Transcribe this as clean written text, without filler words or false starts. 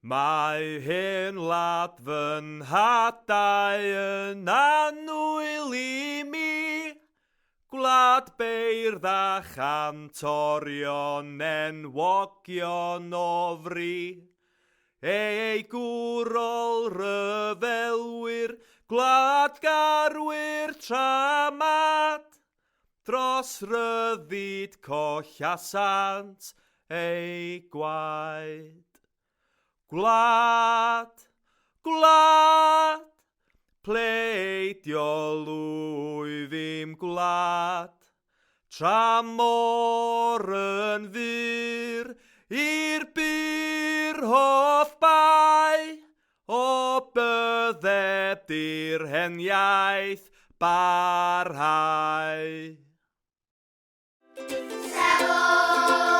Mae hen wlad fy nhadau yn annwyl i mi, Gwlad beirdd a chantorion enwogion o fri. Ei gwrol ryfelwyr, gwladgarwyr tramad, Dros ryddid collasant eu gwaed. Gwlad, gwlad, pleidiol wyf i'm gwlad, Tra môr yn fyr i'r bur hoff bai, O bydded i'r hen iaith barhau. Helo!